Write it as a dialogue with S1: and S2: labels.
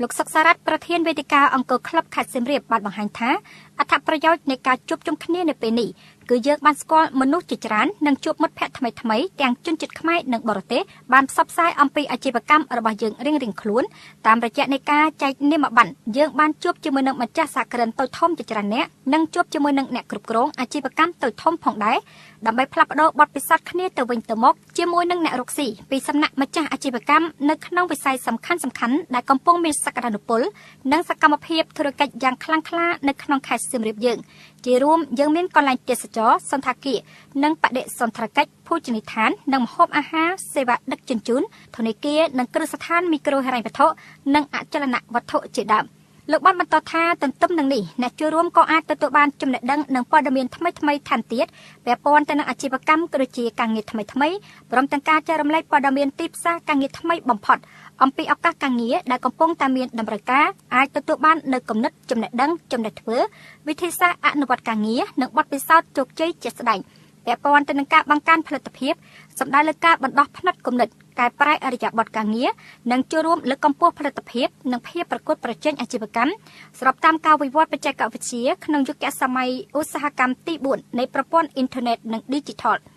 S1: លោកសុកសារ៉ាត់ ប្រធានវេទិកាអង្គរក្លឹបខេត្តសៀមរាប បានបង្ហាញថា អត្ថប្រយោជន៍នៃការជួបជុំគ្នានៅពេលនេះ គឺយើងបានស្គាល់មនុស្សជាច្រើន និងជួបមិត្តភ័ក្តិថ្មីៗ ទាំងជនជាតិខ្មែរនិងបរទេស បានផ្សព្វផ្សាយអំពីអាជីវកម្មរបស់យើងរៀងៗខ្លួន តាមរយៈនៃការចែកនាមប័ណ្ណ យើងបានជួបជាមួយនឹងម្ចាស់សហគ្រិនតូចធំជាច្រើនអ្នក និងជួបជាមួយនឹងអ្នកគ្រប់គ្រងអាជីវកម្មតូចធំផងដែរ ដើម្បីផ្លាស់ប្ដូរបទពិសោធន៍គ្នាទៅវិញទៅមក ជាមួយនឹងអ្នករកស៊ីពីសំណាក់ម្ចាស់អាជីវកម្មនៅក្នុងវិស័យសំខាន់ៗ ដែលកំពុងមានសក្តានុពល និងសកម្មភាពធុរកិច្ចយ៉ាងខ្លាំងក្លានៅក្នុងខេត្តសៀមរាបយើង។ ជារួម យើងមានកន្លែងទេសចរ សណ្ឋាគារ និងបដិសណ្ឋារកិច្ច ភោជនីយដ្ឋាន និងម្ហូបអាហារ សេវាដឹកជញ្ជូន ធនាគារ និងគ្រឹះស្ថានមីក្រូហិរញ្ញវត្ថុ និងអចលនវត្ថុជាដើម។ លោកបានបន្តថា ទន្ទឹមនឹងនេះ អ្នកចូលរួមក៏អាចទទួលបានចំណេះដឹងនិងព័ត៌មានថ្មីៗថែមទៀត ពាក់ព័ន្ធទៅនឹងអាជីវកម្ម ក៏ដូចជាការងារថ្មីៗ ព្រមទាំងការចែករំលែកព័ត៌មានទីផ្សារការងារថ្មីបំផុត អំពីឱកាសការងារដែលកំពុងតែមានតម្រូវការ អាចទទួលបាននូវគំនិត ចំណេះដឹង ចំណេះធ្វើ វិធីសាស្ត្រអនុវត្តការងារ និងបទពិសោធន៍ជោគជ័យជាក់ស្ដែង ពាក់ព័ន្ធទៅនឹងការបង្កើនផលិតភាព សម្ដៅលើការបណ្ដោះផ្នត់គំនិត កែប្រែឥរិយាបថការងារ និងចូលរួមលើកកម្ពស់ផលិតភាព និងភាពប្រកួតប្រជែងអាជីវកម្ម ស្របតាមការវិវត្តបច្ចេកវិទ្យាក្នុងយុគសម័យឧស្សាហកម្មទី4 នៃប្រព័ន្ធអ៊ីនធឺណិតនិងឌីជីថល។